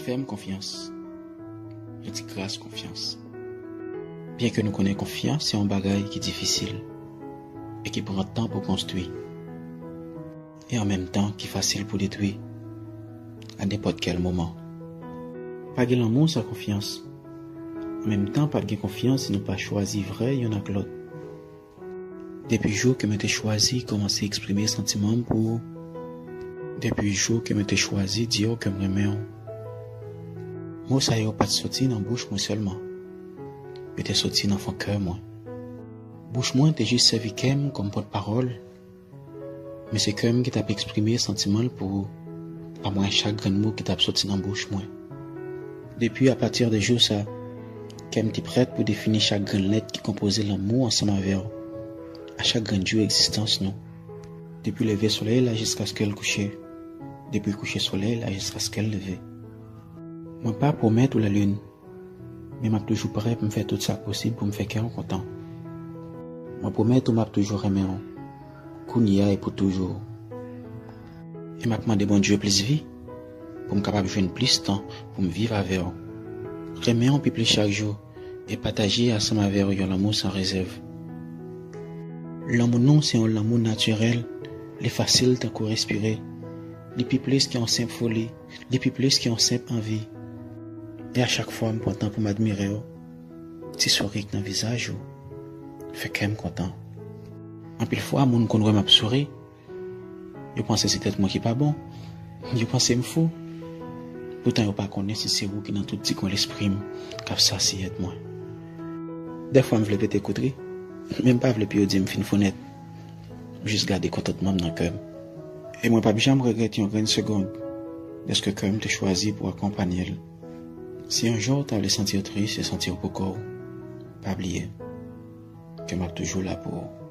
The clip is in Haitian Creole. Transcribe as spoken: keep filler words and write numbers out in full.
Fè m konfyans. Yo di gras konfyans. Byenke nou konnen konfyans se yon bagay ki difisil e ki pran tan pou konstwi, e an menm tan ki fasil pou detwi a nenpòt kèl moman. Pa gen lanmou san konfyans. An menm tan, p ap gen konfyans si nou pa chwazi vrè youn ak lòt. Depi jou ke mwen te chwazi kòmanse eksprime santiman m pou ou, depi jou ke mwen te chwazi di w ke m renmen w, mo sa yo pa t soti nan bouch mwen sèlman. Yo te soti nan fon kè mwen. Bouch mwen te jis sèvi kè m kòm pòtpawòl, men se kè m ki t ap eksprime santiman l pou ou, pa mwayen chak grenn mo ki t ap soti nan bouch mwen. Depi apati de jou sa, kè m te prèt pou defini chak grenn lèt ki konpoze lanmou ansanm avè w, a chak grenn jou egzistans nou. Depi leve solèy la jiskaske l kouche, depi kouche solèy la jiskaske l leve. Mwen pa pwomèt ou lalin, men m ap toujou prè pou m fè tout sa k posib pou m fè kè w kontan. Mwen pwomèt ou m ap toujou renmen w, kounye a e pou toujou. E m ap mande Bondye plis vi, pou m kapab jwenn plis tan pou m viv avè w, renmen w pi plis chak jou, e pataje ansanm avè w yon lanmou san rezèv. Lanmou nou se yon lanmou natirèl, li fasil tankou respire, li pi plis ke yon senp foli, li pi plis ke yon senp anvi. E a chak fwa m pran tan pou m admire w, ti souri k nan vizaj ou fè kè m kontan. Anpil fwa, moun konn wè m ap souri, yo panse se tèt mwen ki pa bon, yo panse m fou. Poutan yo pa konnen si se ou ki nan tout ti kwen lespri m k ap sasiyèt mwen. Dèfwa m vle pete kout ri, men m pa vle pou yo di m fin fou nèt. M jis gade kontantman m nan kè m. E mwen p ap janm regrèt yon grenn segonn dèske kè m te chwazi pou akonpanye l. Si yon jou w ta vle santi w tris e santi w poko w, pa bliye ke m ap toujou la pou ou.